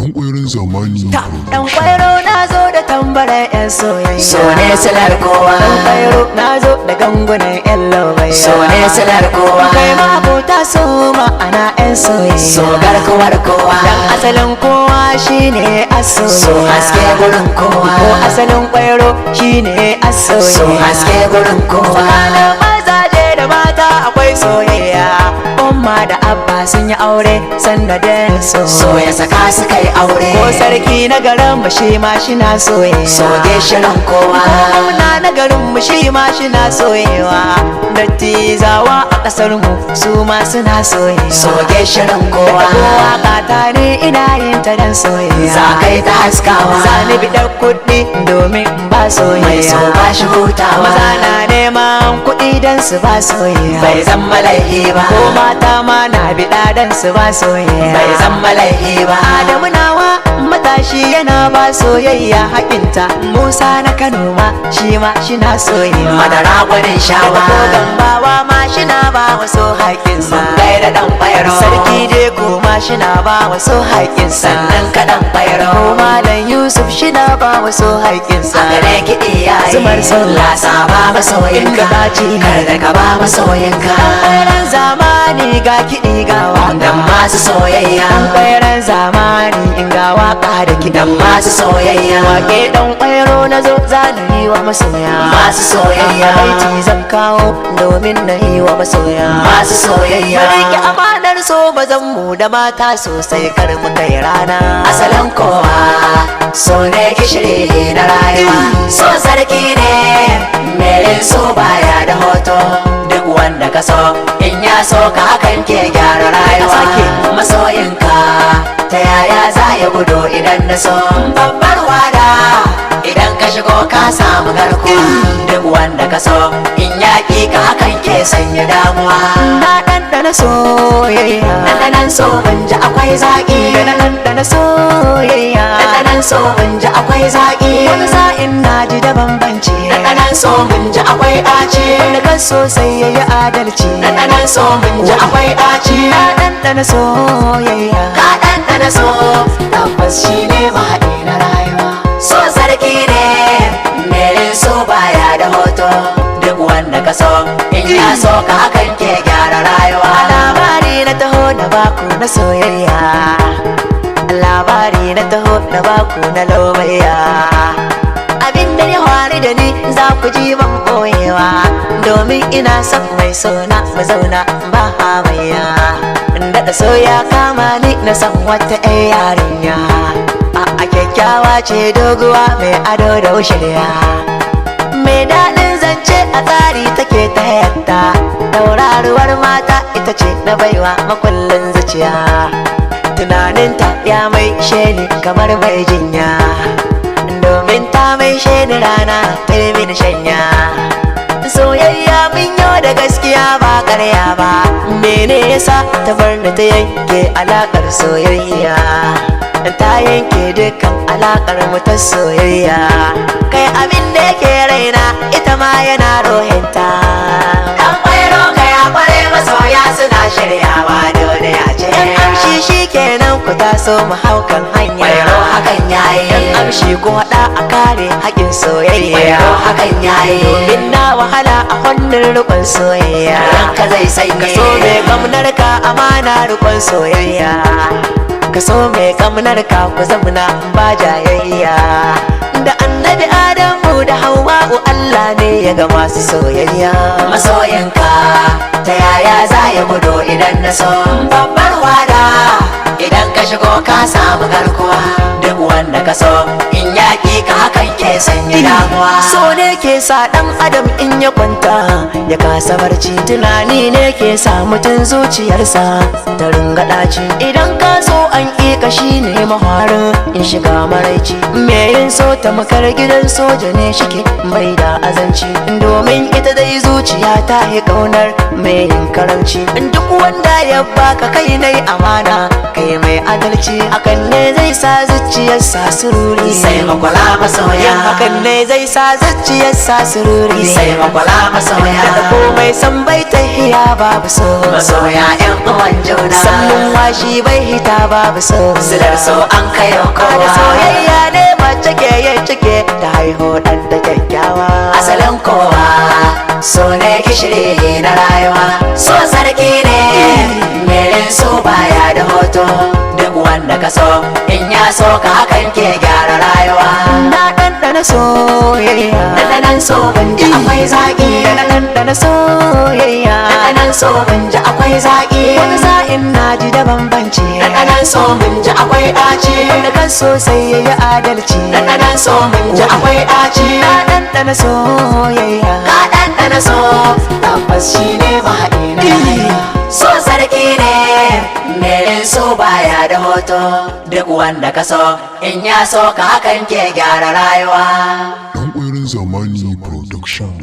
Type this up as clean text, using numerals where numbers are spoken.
Ɗan ƙwairon zamani. Ta ɗan ƙwairo na zo da tambaran 'yan soyayya. So ne silar kowa. Ɗan ƙwairo na zo da gangunan 'yan lobayya. So ne silar kowa. Kai ma abota so ma'ana 'yan soyayya. So garkuwar kowa. Dan asalin kowa shine a soyayya. So haske gurin kowa. Ko asalin ƙwairo shine a soyayya. So haske gurin kowa. Tsakanin mazaje da mata akwai soyayya. Umma da abba sun yi aure sannadin so. So ya saka su kai aure. Ko sarki na garin mu shi ma shi na soyayya. So gishirin kowa. Gwamna na garin mu shi ma shi na soyewa. Dattizawa a kasar mu su ma suna soyewa. So gishirin kowa. Ko waka ta ne ina yin ta dan soyayya. Za kai ta haskawa. Za ni biɗar kuɗi domin in ba soyayya. Mai so ba shi hutawa. Maza na neman kuɗi dan su ba soyayya. Bai zama laifi ba. Ko mata ma na biɗa dan su ba soyayya. Bai zama laifi ba. Adamu nawa matashi yana ba soyayya hakinta. Musa na Kano ma shi ma shi na soyayya. Madara gwanin shawa. Ko gambawa ma shi na ba wasu haƙinsa. Mun gaida ɗan ƙwairo. Sarki Deko ma shi na ba wasu haƙinsa. Sannan ka ɗan ƙwairo. Ko Malam Yusuf shi na ba wasu haƙinsa. Haka ne kiɗi yayi. Zumar sau. Lasa ba masoyinka. Inda ɓaci. Kar da ka ba masoyinka. Ɗan zamani ga kiɗi ga waƙa. Dan masu soyayya. Ɗan zamani in ga waƙa da kiɗi. Dan masu soyayya. Wake ɗan ƙwairo na zo za na yi wa masoya. Masu soyayya. Baiti zan kawo domin na yi wa masoya. Masu soyayya. Mu riƙe amanar so mazan mu da mata sosai kar mu kai rana. Asalin kowa so ne gishiri na rayuwa. So sarki ne mere so baya da hoto. Duk wanda ka so in ya so ka hakan ke gyara rayuwa. Masoyinka ta yaya za ya gudu idan na so. Babbar wada idan ka shigo ka samu garkuwa. Duk wanda ka so in ya ƙi ka hakan ke sanya damuwa. Na ɗanɗana soyayya. Ɗanɗanon so mun ji akwai zaƙi. Da na ɗanɗana soyayya. Ɗanɗanon so mun ji akwai zaƙi. Wani sa'in na ji da bambanci. Ɗanɗanon so mun ji akwai ɗaci. Wanda kan so sai ya yi adalci. Ɗanɗanon so mun ji akwai ɗaci. Na ɗanɗana soyayya. Ka ɗanɗana so Tabbas shi ne mahaɗi na rayuwa. so sarki ne mere so baya da hoto. Duk wanda ka so in ya so ka hakan ke gyara rayuwa. Labari na taho na baku na soyayya. Labari na taho na baku na lomayya. Abin da ya faru da ni za ku ji ban boyewa. Domin ina son mai sona mu zauna ba hamayya. Daɗa so ya kama ni na san wata 'yar yarinya. A kyakkyawa ce doguwa mai ado da wushirya. Mai daɗin zance a tsari take ta yadda. Tauraruwar mata ita ce na baiwa makullin zuciya. Tunaninta ya mai ni kamar mai jinya. Domin ta mai ni rana ta yi mini shanya. Soyayya mun yau da gaskiya ba karya ba. Mene yasa ta bar ni ta yanke alakar soyayya? Ta yanke dukkan alakar mu ta soyayya. Kai abin da yake raina ita ma yana rohinta. Ɗan ƙwairo ka ya ƙware masoya suna shiryawa duniya ce. Yan amshi shi kenan ku taso mu hau kan hanya. Ƙwairo hakan yayi. Yan amshi ku haɗa a kare haƙin soyayya. Ƙwairo hakan yayi. Domin na wahala a hannun riƙon soyayya. Ranka zai sanye. Ka so mai kamnar ka amana riƙon soyayya. Ka so mai kamnar ka ku zamna ba jayayya. Da annabi Adamu da Hawwa'u Allah ne ya ga masu soyayya. Masoyinka ta yaya za ya gudu idan na so. Babbar wada idan ka shigo ka samu garkuwa. Duk wanda ka so in ya ƙi ka hakan ke sanya damuwa. So ne ke sa ɗan adam in ya kwanta ya kasa barci. Tunani ne ke sa mutum zuciyarsa ta ringa ɗaci. Idan ka so an ƙi ka shi ne maharin in shiga maraici. Me yin so tamkar gidan soja ne shike bai da azanci. Domin ita dai zuciya ta yi ƙaunar mai yin karamci. Duk wanda ya baka kai nai amana kai mai adalci. Hakan ne zai sa zuciya zuciyar sa sururi. Sai makwala masoya. Yin hakan ne zai sa zuciyar sa sururi. Sai makwala masoya. Da komai san bai tahiya babu so. Masoya yan uwan juna. Sannan washi bai hita babu so. Silar so an kayo Da kowa. soyayya ne mace ke yin cike ta haihu ɗan ta kyakkyawa. Asalin kowa so ne gishiri na rayuwa. So sarki ne merin so baya da hoto. Duk wanda ka so in ya so ka hakan ke gyara rayuwa. Na ɗanɗana soyayya. Ɗanɗanon so mun ji akwai zaƙi. Na ɗanɗana soyayya. Ɗanɗanon so mun ji akwai zaƙi. Wani sa'in na ji da bambanci. Ɗanɗanon so mun ji akwai ɗaci. Wanda kan so sai ya yi adalci. Ɗanɗanon so mun ji akwai ɗaci. Na ɗanɗana soyayya. Ka ɗanɗana so tabbas shi ne mahaɗi na rayuwa. So sarki ne merin so baya da hoto. Duk wanda ka so in ya so ka hakan ke gyara rayuwa. Ɗan ƙwairin Zamani Production.